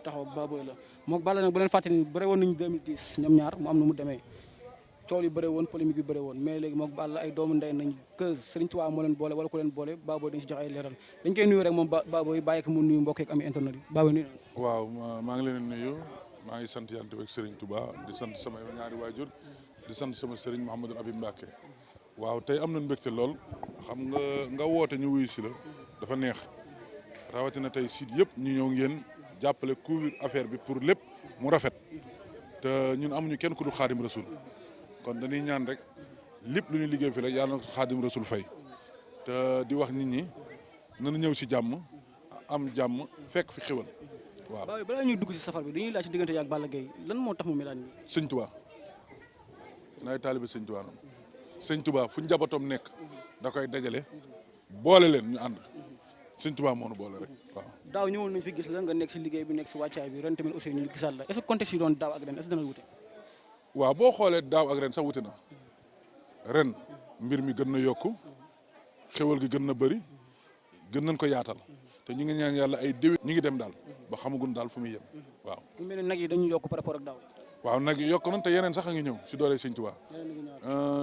taxaw Baboy la moom Balla nag bu leen fàtte ni bëre woon nañu 2010 ñoom ñaar mu am nu mu demee coow li bëre woon polémique bi bëre woon mais léegi moom Balla ay doomu ndey nañ keuse Serigne Touba moo leen boole wala ku leen boole Baboy dañ si jox ay leeral dañ koy nuyu rek moom Baboy bàyyi ko mu nuyu mbokk ak ami internet yi Baboy nuyu waaw maa ngi leen di nuyu maa ngi sant yàlla ak Serigne Touba di sant sama ñaari waajur di sant sama Serigne Mouhamadou Habib Mbacké waaw tey am nañ mbégte lool xam nga woote ñu wuyu si la dafa neex rawatina tey site yëpp ñu ñëw ngeen jàppale couvrir affaire bi pour lépp mu rafet te ñun amuñu kenn ku dul Xaadim Rasul kon dañuy ñaan rek lépp lu ñu liggéey fi la yàlla na Xaadim Rasul fay te di wax nit ñi nañu ñëw si jàmm am jàmm fekk fi xéwal waaw. Baboy balaa ñuy dugg si safar bi dañuy laaj si diggante yaak Balla Gaye lan moo tax mu melaan ni Sëñ Tuubaa naay taalibe Sëñ Tuubaa nam Sëñ Tuubaa fu njabootam nekk da koy dajale boole leen ñu ànd Sëñ Tuubaa moo nu boole rek waaw. daaw ñëwoon nañ fi gis la nga nekk si liggéey bi nekk si wàccaay bi ren tamit aussi ñu gisaat la est-ce que contexte yi doon daaw ak ren est-ce que dana wute waaw boo xoolee daaw ak ren sax wute na ren mbir mi gën na yokku xéwal gi gën na bëri gën nañ ko yaatal te ñu ngi ñaan yàlla ay déwén ñu ngi dem daal ba xamagun daal fu muy yem waaw. mu mel ne nag yi dañu yokk par rapport ak daaw waaw nag yokk nañ te yeneen sax a ngi ñëw si doole Sëñ Tuubaa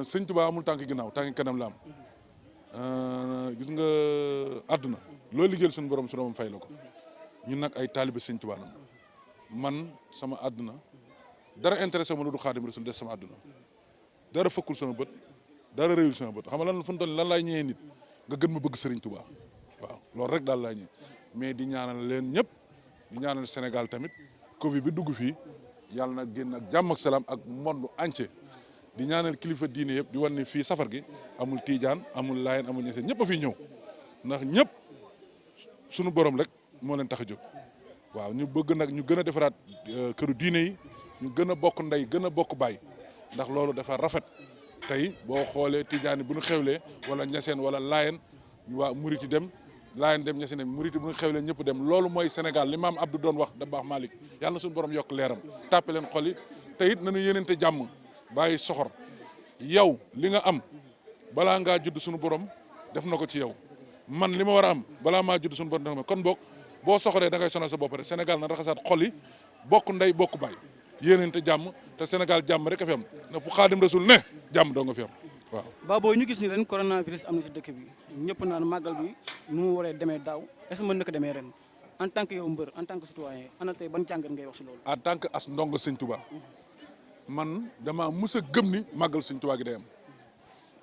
Sëñ Tuubaa amul tànk ginnaaw tànk kanam la am gis nga àdduna loo liggéeyal suñu borom fay la ko ñun nag ay taalibe Sëñ Tuubaa nag man sama àdduna dara intéressé ma lu du Xaadim Rasul des sama àdduna dara fëkkul sama bët dara réyul sama bët xam nga lan fu mu toll lan laay ñëwee nit nga gën ma bëgg Sëriñ Tuubaa waaw loolu rek daal laa ñëwee mais di ñaanal leen ñëpp di ñaanal Sénégal tamit Covid bi dugg fii yàlla na génn ak jàmm ak salaam ak monde entier di ñaanal kilifa diine yëpp di wan ne fii safar gi amul tiijaan amul laayeen amul ñeseen ñëpp a fiy ñëw ndax ñëpp suñu borom rek moo leen tax a jóg waaw ñu bëgg nag ñu gën a defaraat këru diine yi ñu gën a bokk ndey gën a bokk baay ndax loolu dafa rafet tey boo xoolee tiijaan yi bu ñu xewlee wala ñeseen wala laayeen waa murit yi dem laayeen dem ñeseen dem murit yi bu ñu xewlee ñëpp dem loolu mooy Sénégal li maam Abdou doon wax da baax Malick yàlla na suñu borom yokk leeram tàppe leen xol yi te it nañu yénente jàmm bàyyi soxor yow li nga am balaa ngaa judd suñu borom def na ko ci yow man li ma war a am balaa maa judd suñu borom def na kon boog boo soxoree da ngay sonal sa bopp rek Sénégal na raxasaat xol yi bokk ndey bokk baay yéenente jàmm te Sénégal jàmm rek a fi am na fu Xaadim Rasul ne jàmm doo nga fi am waaw. Baboy ñu gis ni ren coronavirus am na si dëkk bi ñëpp naan màggal bi nu mu waree demee daaw est-ce que mën na ko demee ren en tant que yow mbër en tant que citoyen ana tey ban jàngat ngay wax si loolu. en tant que as ndongo Sëñ Tuubaa man dama mës a gëm ni màggal Sëñ Tuubaa gi day am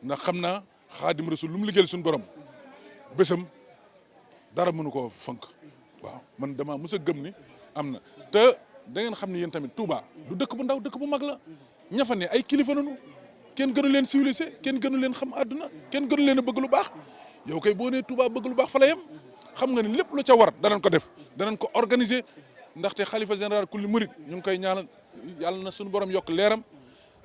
ndax xam naa Xaadim Rasul lu mu liggéeyal suñu borom bésam dara mënu koo fonk waaw man dama mës a gëm ni am na te da ngeen xam ne yéen tamit Touba du dëkk bu ndaw dëkk bu mag la ña fa ne ay kilifa nañu kenn gënu leen civilisé kenn gënu leen xam àdduna kenn gënu leen a bëgg lu baax yow kay boo nee Touba bëgg lu baax fa la yem xam nga ni lépp lu ca war danañ ko def danañ ko organiser ndaxte xalifa général kulli murid ñu ngi koy ñaanal yàlla na suñu borom yokk leeram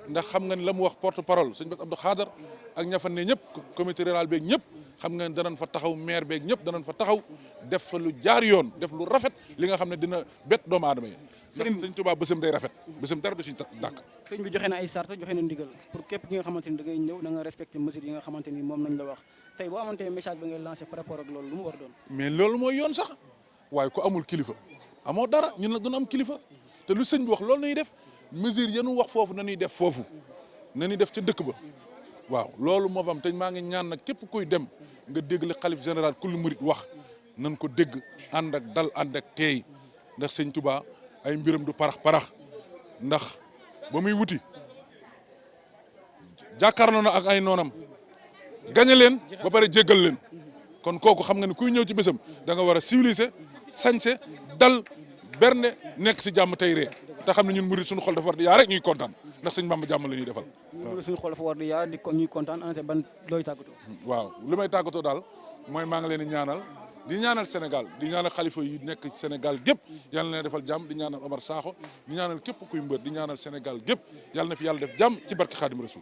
ndax xam nga ni la mu wax porte parole sëñ Bass Abdou Khadar ak ña fa ne ñëpp comité rural beeg ñëpp xam nga ni danañ fa taxaw maire beeg ñëpp danañ fa taxaw def fa lu jaar yoon def lu rafet li nga xam ne dina bett doomu aadama yi. sëñ Tuubaa bésam day rafet bésam dara du si dàkk. sëñ bi joxe na ay sart joxe na ndigal pour képp ki nga xamante ni da ngay ñëw da nga respecté mesures yi nga xamante ni moom nañ la wax tey boo amante message ba ngay lancé par rapport ak loolu lu mu war a doon. mais loolu mooy yoon sax waaye ku amul kilifa amoo dara ñun nag duñu am kilifa te lu sëñ bi wax loolu nañuy def mesure yenu wax foofu nañuy def foofu nañuy def ca dëkk ba waaw loolu moo fa am te maa ngi ñaan nag képp kuy dem nga dégg li xalif général kulli murit wax nañ ko dégg ànd ak dal ànd ak teey ndax sëñ Tuubaa ay mbiram du parax ndax ba muy wuti jàkkaarloo na ak ay noonam gañe leen ba pare jéggal leen kon kooku xam nga ne kuy ñëw ci bésam da nga war a civilisé sañse dal bernde nekk si jàmm tey ree te xam ne ñun murid suñu xol dafa war di yaa rek ñuy kontaan ndax sëñ Bamba jàmm la ñuy defal. waaw suñu xol dafa war di yaa di ko ñuy kontaan en ban looy tàggatoo. waaw li may tàggatoo daal mooy maa ngi leen di ñaanal Sénégal di ñaanal xalifa yi nekk Sénégal gépp yàlla na leen defal jàmm di ñaanal Omar Sakho di ñaanal képp kuy mbër di ñaanal Sénégal gépp yàlla na fi yàlla def jàmm ci barke Xaadim Rasul